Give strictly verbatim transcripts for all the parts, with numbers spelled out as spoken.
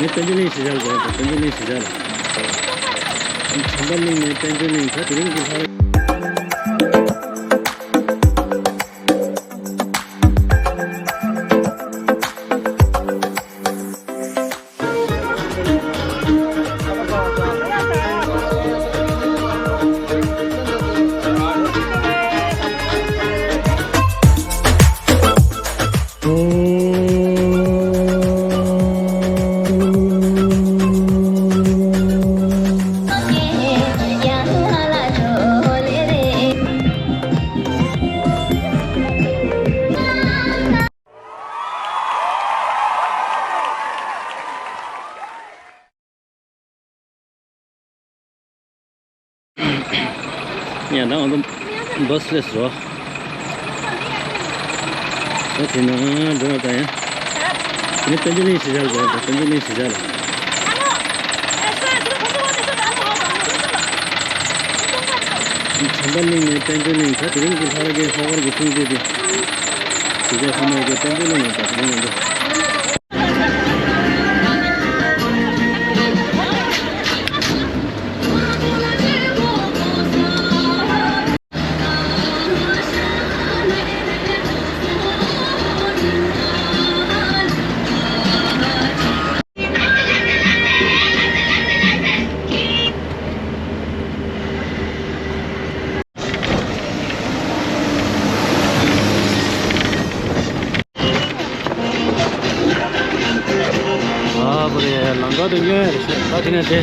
ངས་དཔལ་འབྱོར་གླིང་གཞིས་ཆགས་ལ་འགྲོ་ཡིན། དཔལ་འབྱོར་གླིང་གཞིས་ཆགས་ལ། བྱམས་པ་གླིང་ནས་དཔལ་འབྱོར་གླིང་ད་དེ་རིང་གི་ལྷ། ཡང་ད་ང་ཚོ་བྷ་སི་སླེབས་སོང་། ད་དེ་ན་འགྲོ་བ་ད་ཡང་། ངས་དཔལ་འབྱོར་གླིང་གཞིས་ཆགས་ལ་འགྲོ་བ་ད། དཔལ་འབྱོར་གླིང་གཞིས་ཆགས་ལ། བྱམས་པ་གླིང་ནས་དཔལ་འབྱོར་གླིང་ད་དེ་རིང་གི་ལྷ་ར་གའི་ལྷག་པར་གྱི་ཐུགས་རྗེ་དེ། གཞིས་ཆགས་ལྷ་མོ་གི་དཔལ་འབྱོར་གླིང་ནས་ད་དེ་རིང་ང་ཚོ། ཨ་བོ་རེ། ལམ་ཁ་དེ་ཉོས་རེད་ཤག་ད་དེ་ནས་དེ་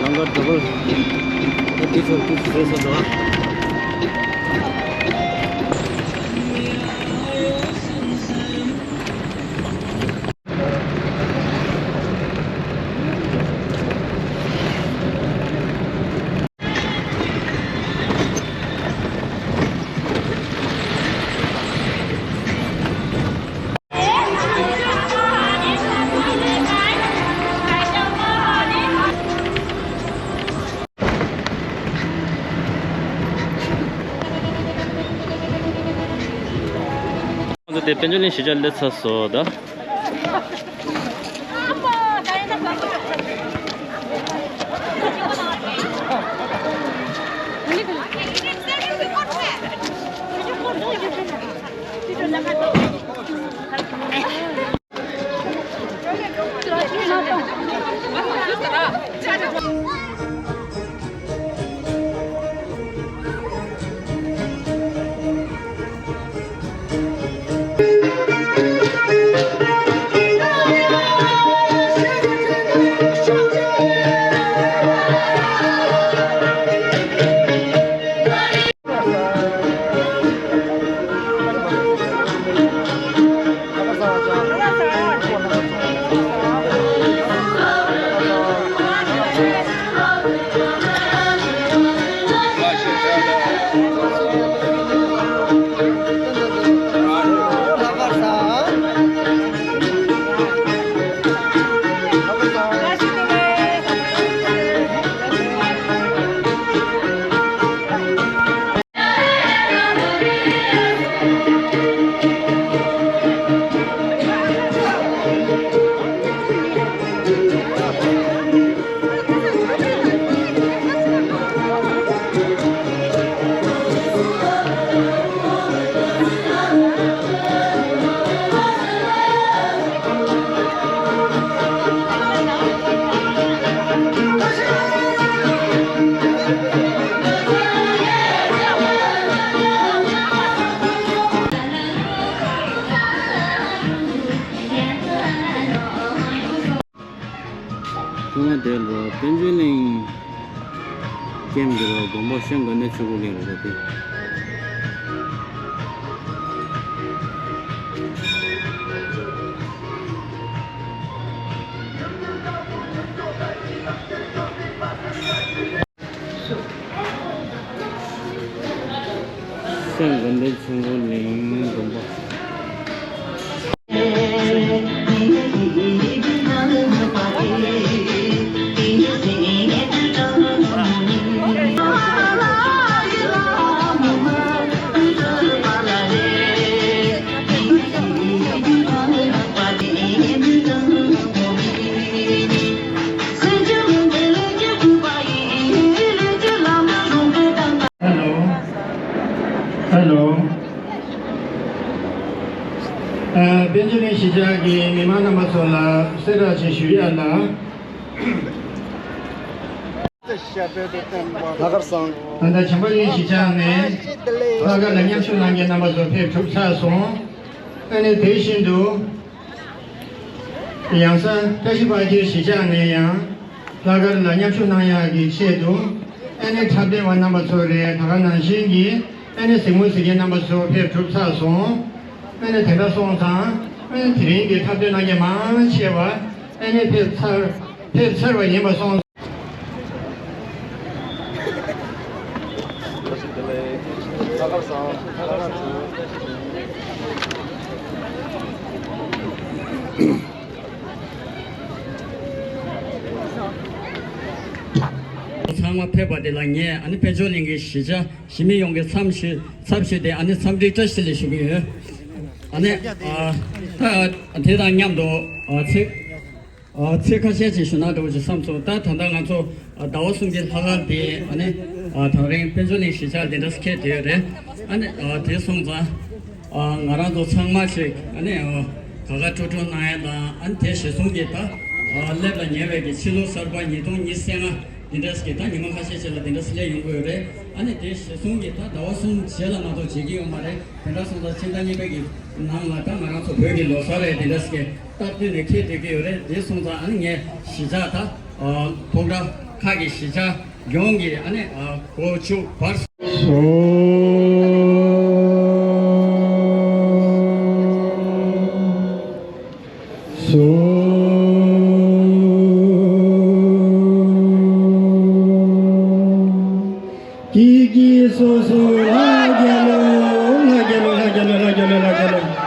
ལམ་ཁ་ཌ་བལ། ད་དེ་ཚོར་དུས་སུ་བཟོས་སོ་འགྲོ། ང་ཚོ་དེ་དཔལ་འབྱོར་གླིང་གཞིས་ཆགས་སླེབས་ཚར་སོང་ད། ཐོག་མ་དེ་ལ་དཔལ་འབྱོར་གླིང་ཀེམ་གྱི་ར་དགོན་པ་ཤང་དགའ་ལྡན་ཆོས་འཁོར་གླིང་རེད་པ་དེ། ཤང་དགའ་ལྡན་ཆོས་འཁོར་གླིང་དགོན་པ། ཞག་གི་མི་མང་རྣམ་པ་ཚོ་ལ་གསལ་བསྒྲགས་ཅིག་ཞུ་ཡ་ལ། ལྷག་དཀར་བཟང་། ད་ལྟ་བྱམས་པ་གླིང་གཞིས་ཆགས་ནས་ལྷག་དཀར་ལ་མཉམ་ཞུགས་གནང་མཁན་རྣམ་པ་ཚོ་ཕེབས་གྲུབ་ཚར་སོང་། ཨ་ནི་དེ་བཞིན་དུ། ཡང་སར་བཀྲ་ཤིས་དཔལ་འབྱོར་གཞིས་ཆགས་ནས་ཡང་ལྷག་དཀར་ལ་མཉམ་ཞུགས་གནང་ཡག་གི་ཆེད་དུ། ཨ་ནི་འཁྲབ་སྟོན་པ་རྣམ་པ་ཚོ་རེད། ད་ག་ནང་བཞིན་གྱི་ཨ་ནི་གཟིགས་མོ་གཟིགས་མཁན་རྣམ་པ་ཚོ་ཕེབས་གྲུབ་ཚར་སོང་། ཨ་ནི་དེ་འདྲ་སོང་ཙང་། ཨ་ནི་དེ་རིང་གི་འཁྲབ་སྟོན་གནང་མཁན་མང་ཆེ་བ་ཨ་ནི་ཕེབས་ཚར་ཕེབས་ཚར་བ་ཡིན་པ་སོང་། ཚང་མ་ཕེབས་པ་དེ་ལ་ངས་ཨ་ནི་དཔལ་འབྱོར་གླིང་གི་གཞིས་ཆགས་གཞིས་མི་ཡོངས་ཀྱི་ཚབ་ཞུས་ཚབ་ཞུས་ཏེ་ཨ་ནི་འཚམས་འདྲི་བཀྲ་ཤིས་བདེ་ལེགས་ཞུ་གི་ཡོད། ཨ་ནི་ཨ་ད་དེ་དང་མཉམ་དུ་ཨ་ཚིག་ཨ་ཚིག་ཁ་ཤས་ཅིག་ཞུ་ན་འགྲོ་ཅིག་བསམ་སོང་། ད་ད་ལྟ་ང་ཚོ་ཨ་ཟླ་བ་གསུམ་གྱི་ལྷག་དཀར་དེ་ཨ་ནི་ཨ་ད་རིང་དཔལ་འབྱོར་གླིང་གཞིས་ཆགས་དེ་འདྲ་འཁེལ་བསྡད་ཡོད་རེད། ཨ་ནི་ཨ་དེ་སོང་ཙང་ཨ་ང་རང་ཚོ་ཚང་མ་ཞིག་ཨ་ནི་ཨ་དགའ་དགའ་སྤྲོ་སྤྲོ་གནང་ཡ་དང་། ཨ་ནི་དེ་གཞིར་བཟུང་གིས་ད་ཨ་སླེབས་ལ་ཉེ་བའི་གི་ཕྱི་ལོ་གསར་པ་ཉིས་སྟོང་ཉི་ཤུ་རྩ་ལྔ་འདི་འདྲ་ཞིག་གི་ད་ཉི་མ་ཁ་ཤས་ཤིག་ལ་འདི་འདྲ་སླེབས་ཡོང་གི་ཡོད་རེད། ཨ་ནི་དེ་གཞིར་བཟུང་གིས་ད་ཟླ་བ་གསུམ་རྗེས་ལ་མ་གཏོགས་བྱེད་ཀྱི་ཡོད་མ་རེད། དེ་འདྲ་སོང་ཙང་ཕྱི་ཟླ་གཉིས་པའི་གི་ནང་ལ་ད་ང་རང་ཚོ་བོད་ཀྱི་ལོ་གསར་རེད། དེ་འདྲ་ཞིག་གི་སྟབས་བསྟུན་ནས་འཁེལ་བསྡད་ཀྱི་ཡོད་རེད། དེ་སོང་ཙང་ཨ་ནི་ངས་གཞིས་ཆགས་ད་ཨ་ཕོ་བྲང་ཁག་གི་གཞིས་ཆགས་ཡོངས་ཀྱི་ཨ་ནི་ཨ་སྒོ་ཕྱུགས་བར། སོ། ཀི་ཀི་སོ་སོ། ལྷ་རྒྱལ་ལོ། ལྷ་རྒྱལ་ལོ། ལྷ་རྒྱལ་ལོ། ལྷ་རྒྱལ་ལོ། ལྷ་རྒྱལ་ལོ།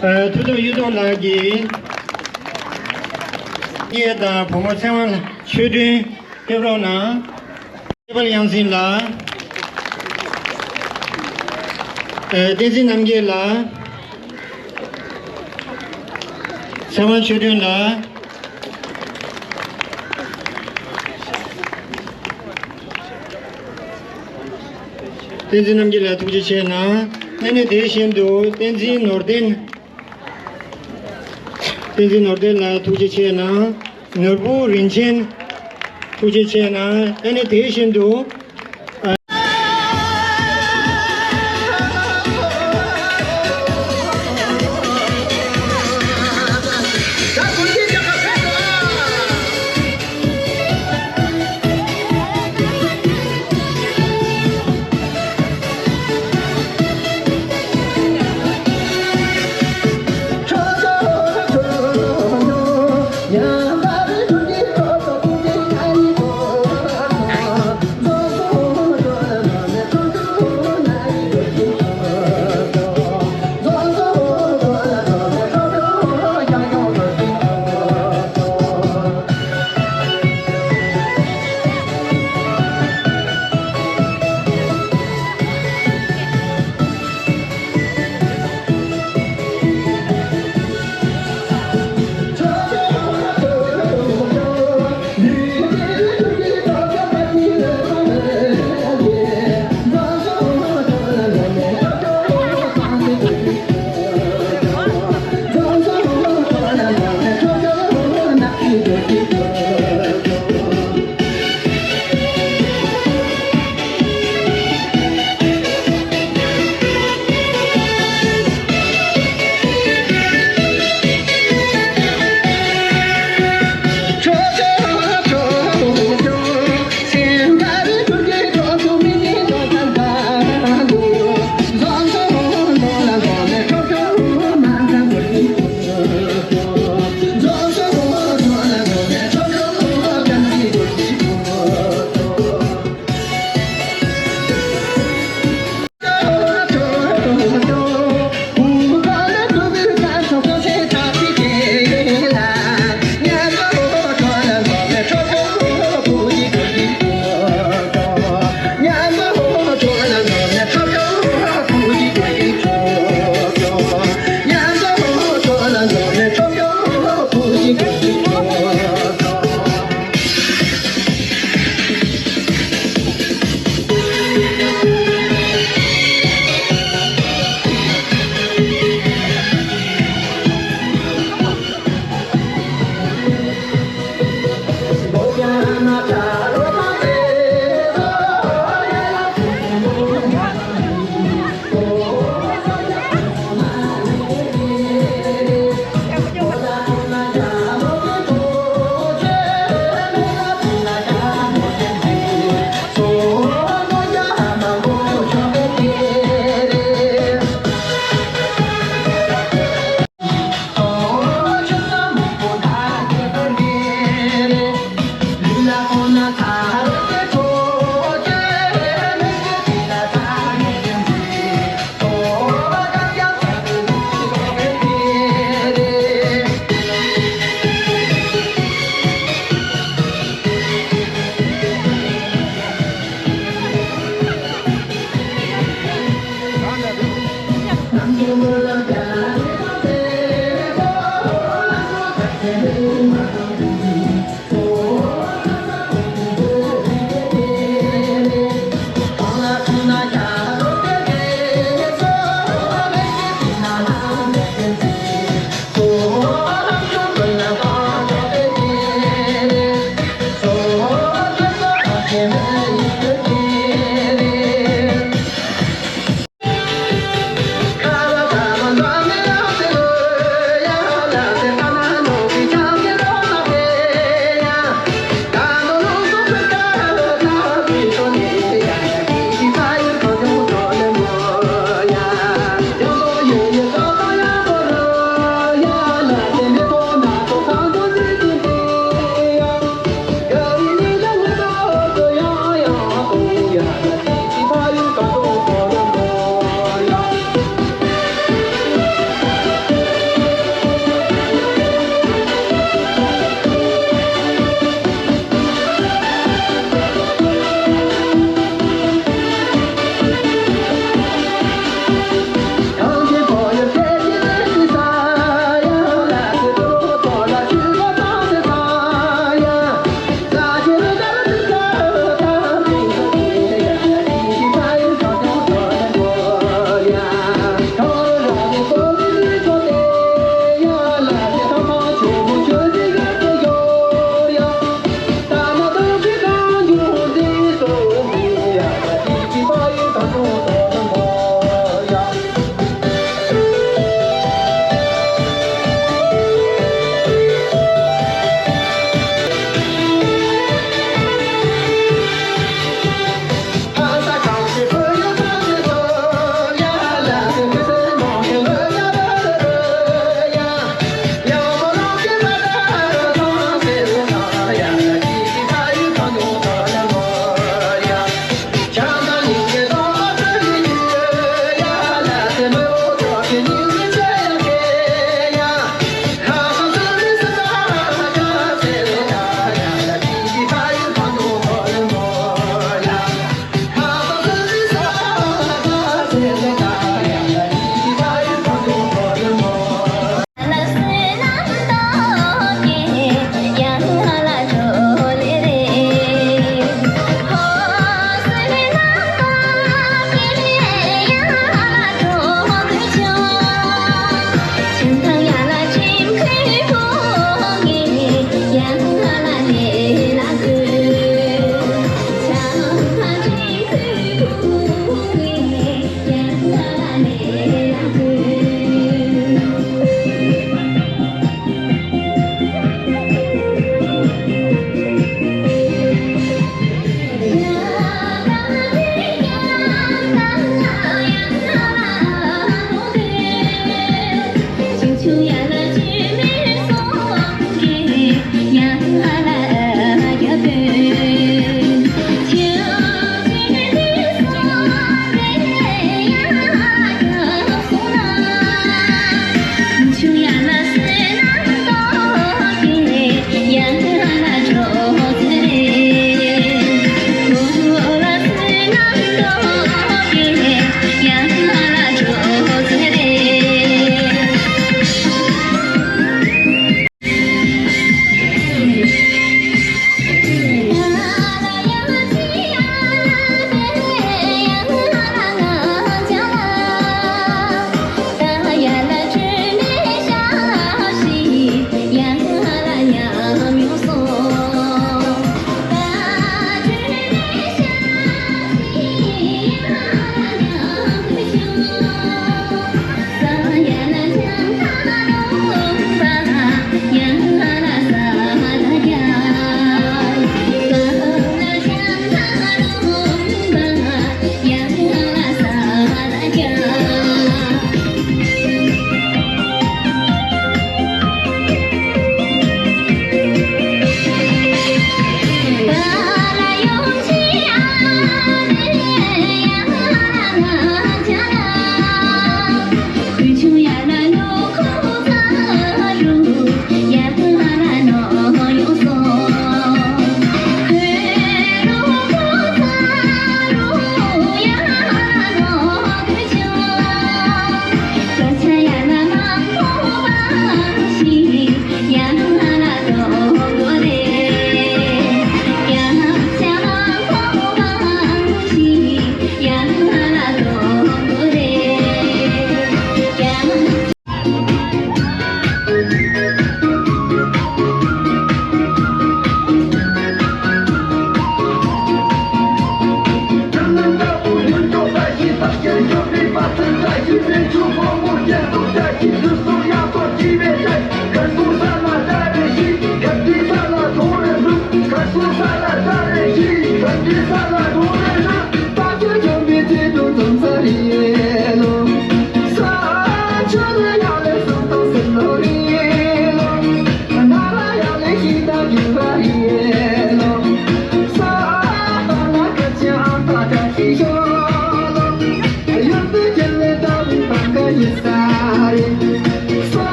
ཐུབ་བསྟན་གཡུ་ཐོག་ལགས་ཀྱིས་སྐད་དང་བུ་མོ་ཚེ་དབང་ཆོས་སྒྲོན་ཕེབས་རོགས་གནང་། ཐེག་པ་དབྱངས་འཛིན་ལགས། ཨ། བསྟན་འཛིན་རྣམ་རྒྱལ་ལགས། ཚེ་དབང་ཆོས་སྒྲོན་ལགས། བསྟན་འཛིན་རྣམ་རྒྱལ་ལགས་ཐུགས་རྗེ་ཆེ་གནང་། ཨ་ནི་དེ་བཞིན་དུ་བསྟན་འཛིན་ནོར་ལྡན། བསྟན་འཛིན་ནོར་ལྡན་ལགས་ཐུགས་རྗེ་ཆེ་གནང་། ནོར་བུ་རིན་ཆེན་ཐུགས་རྗེ་ཆེ་གནང་། ཨ་ནི་དེ་བཞིན་དུ།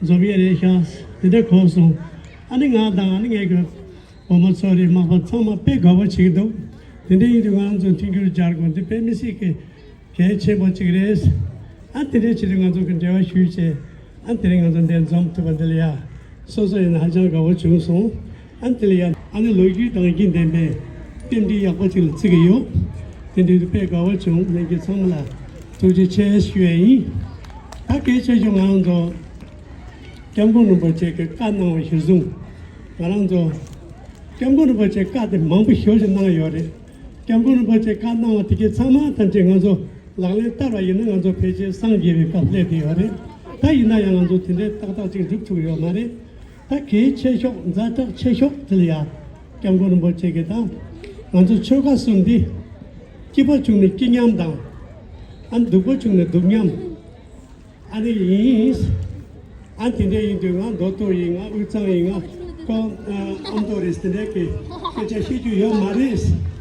འཛོམས་ཡས་རེད་ཤག་དེ་འདྲ་གོ་སོང་། ཨ་ནི་ང་དང་ཨ་ནི་ངའི་གི་བུ་མོ་ཚོ་རེད། མ་པ་ཚང་མ་དཔེ་དགའ་པོ་བྱེད་ཀྱི་འདུག་དེ་འདྲ་ཡིན་དུས་ང་ཚོ་མཐུན་འགྱུར་སྦྱར་དགོས་འདི་དཔེ་མི་སྲིད་ཀྱི་གལ་ཆེན་པོ་གཅིག་རེད། ཨ་དེ་འདྲ་བྱེད་དུས་ང་ཚོ་གི་འབྲེལ་བ་ཞུས་བྱས། ཨ་དེ་རིང་ང་ཚོ་འདིར་འཛོམས་ཐུབ་པ་འདི་ལ་ཡ། སོ་སོ་ཡིན་ན་ཧ་ཅང་དགའ་བོ་བྱུང་སོང་། ཨ་དེ་ལ་ཡ་ཨ་ནི་ལོ་རྒྱུས་དང་རྒྱུན་ལྡན་པའི་རྟེན་འབྲེལ་ཡག་པོ་ཅིག་ལ་བརྩི་གི་ཡོད། དེ་འདྲའི་དཔེ་དགའ་བོ་བྱུང་། ལྷན་རྒྱས་ཚང་མ་ལ་ཐུགས་རྗེ་ཆེ་ཞུ་ཡ་ཡིན། ད་གལ་ཆེ་ཤོས་ང་རང་ཚོ་སྐྱབས་མགོན་རིན་པོ་ཆེ་གི་བཀའ་གནང་བ་གཞིར་བཟུང་། ང་རང་ཚོ་སྐྱབས་མགོན་རིན་པོ་ཆེ་བཀའ་དེ་མང་པོ་ཞེ་པོ་ཅིག་གནང་ཡོད་རེད། སྐྱབས་མགོན་རིན་པོ་ཆེ་བཀའ་གནང་བ་དེ་གའི་ཚང་མ་ཐམས་ཅད་ང་ཚོ་ལག་ལེན་བསྟར་བ་ཡིན་ན་ང་ཚོ་ཕལ་ཆེར་སངས་རྒྱས་པའི་སྐབས་སླེབས་བསྡད་ཡོད་རེད། ད་ཡིན་ན་ཡང་ང་ཚོ་དེ་འདྲའི་ཏག་ཏག་ཅིག་འགྲུབ་ཐུབ་ཡོད་མ་རེད། ད་གལ་ཆེ་ཤོས་ཛ་དྲག་ཆེ་ཤོས་དེ་ལ་ཡ་སྐྱབས་མགོན་རིན་པོ་ཆེ་གིས་ད་ང་ཚོ་ཆོལ་ཁ་གསུམ་འདི་སྐྱིད་པོ་བྱུང་ནས་སྐྱིད་མཉམ་དང་། ཨ་ནི་སྡུག་པོ་བྱུང་ནས་སྡུག་མཉམ། ཨ་ནི་ཡིན། ཨ་དེ་འདྲ་ཡིན་དུས་ང་མདོ་སྟོད་ཡིན། ང་དབུས་གཙང་ཡིན། ང་ཀོ་ཨ་ཨ་མདོ་རེད། དེ་འདྲ་གི་སྐད་ཆ་བཤད་རྒྱུ་ཡོད་མ་རེད།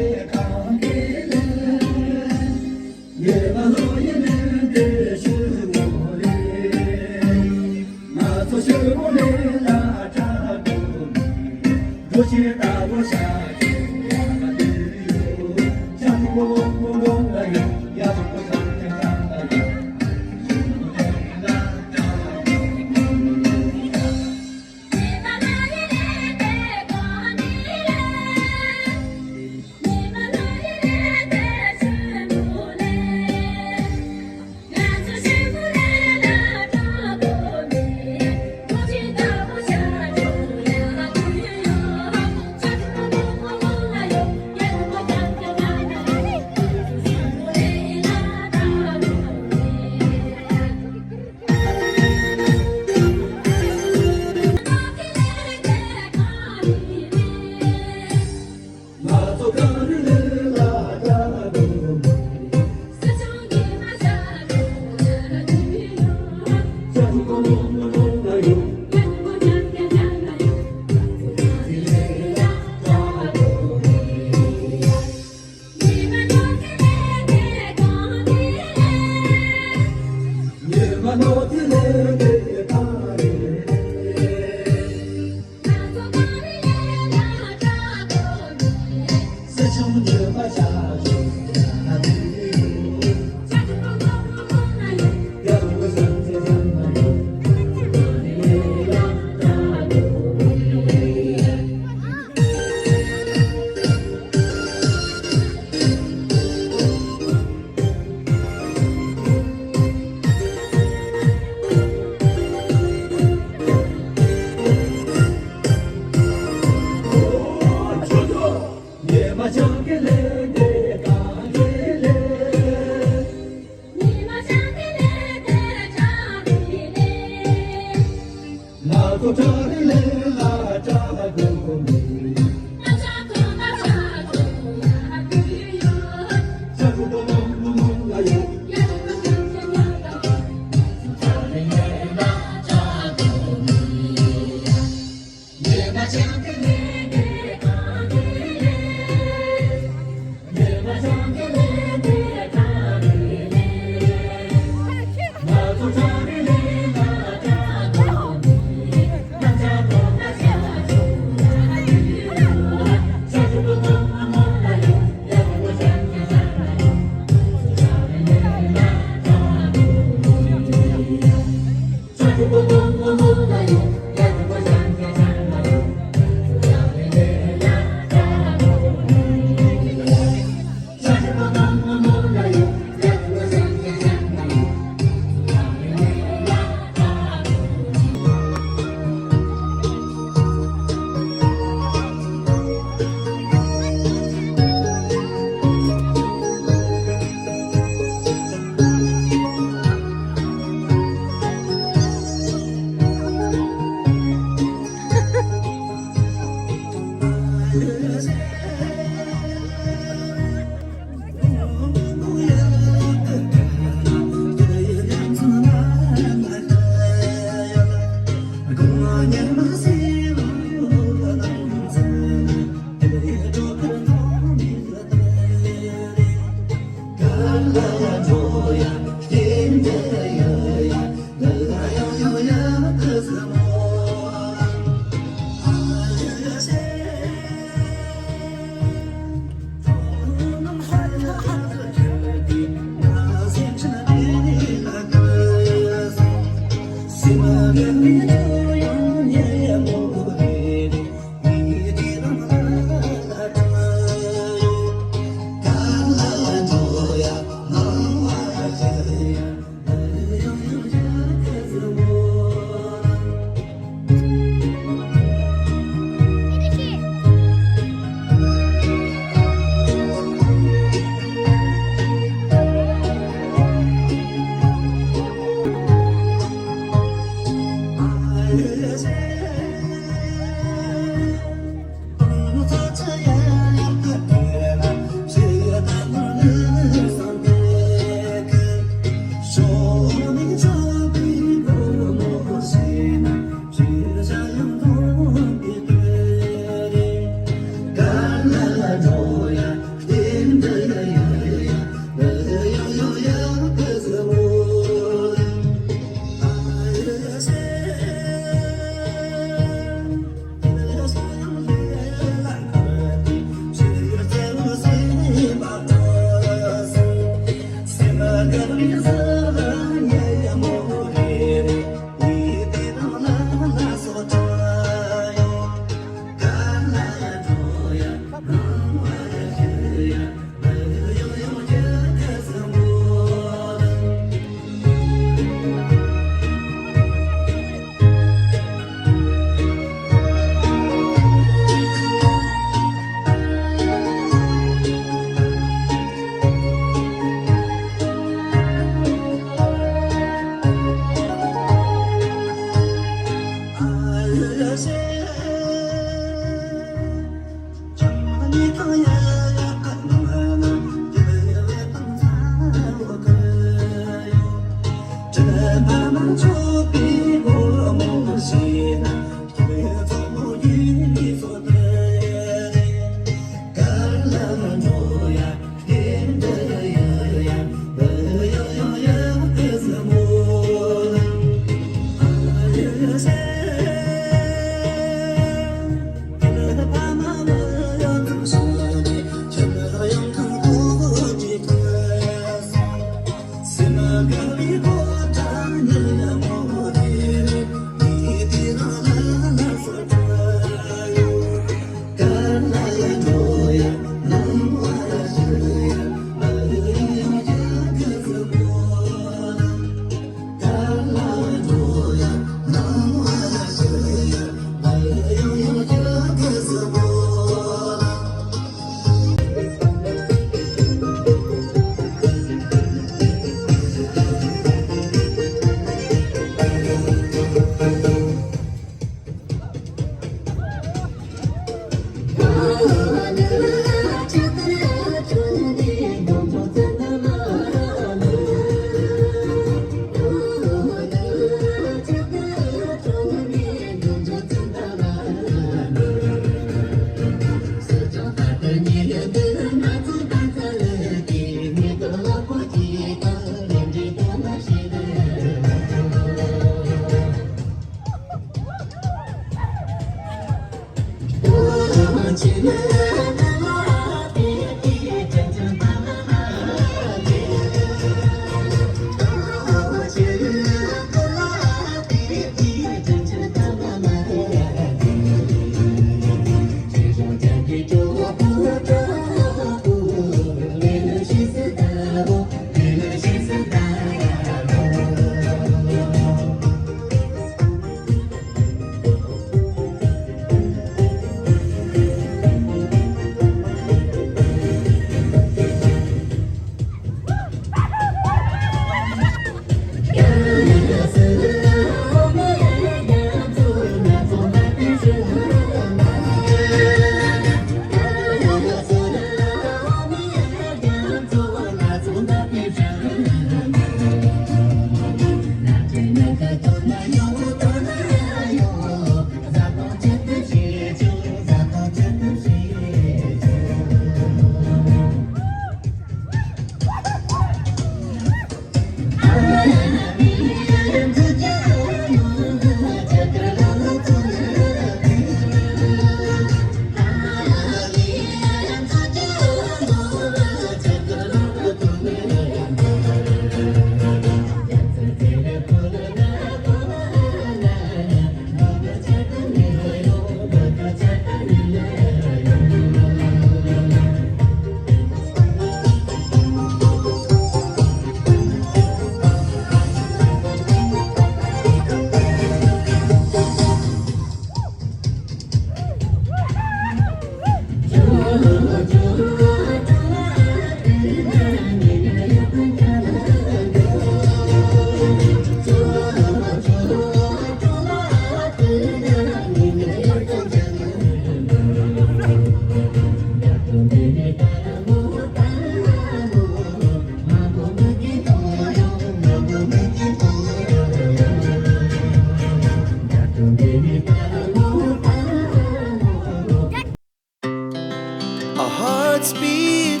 Our hearts beat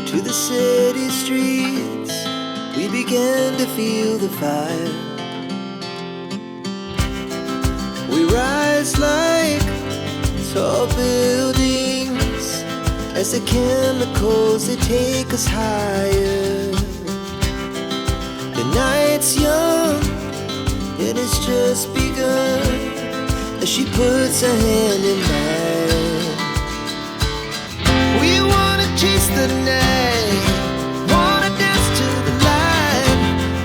to the city streets. We begin to feel the fire. We rise like tall buildings as the chemicals, they take us higher. The night's young and it's just begun as she puts her hand in mine. We wanna chase the night, wanna dance to the light.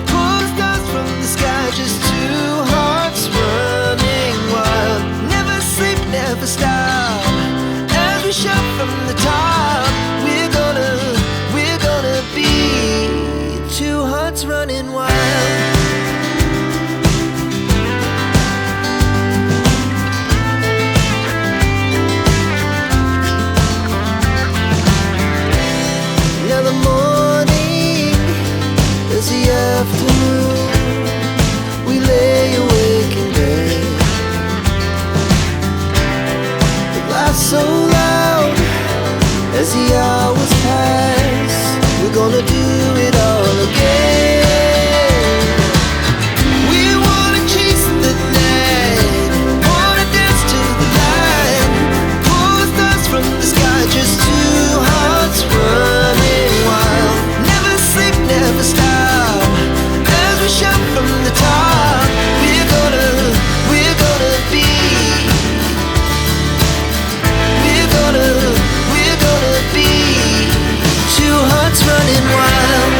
Pull the stars from the sky, just two hearts running wild. Never sleep, never stop. As we shout from the top, we're gonna, we're gonna be two hearts running wild. Now the morning is the afternoon. We lay awake in bed. The laughs so loud as the hours pass. We're gonna do it all again. We wanna chase the night, wanna dance to the light. Pull the stars from the sky, just two hearts running wild. Never sleep, never stop. As we shout from the top, we're gonna, we're gonna be, we're gonna, we're gonna be two hearts running wild.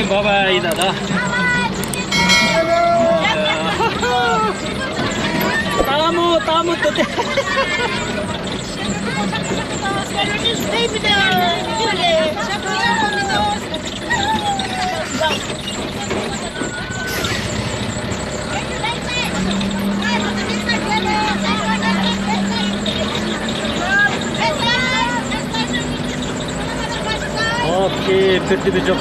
Bye bye, Dada. Tamu, tamu, tete. Okay, fifty bijo.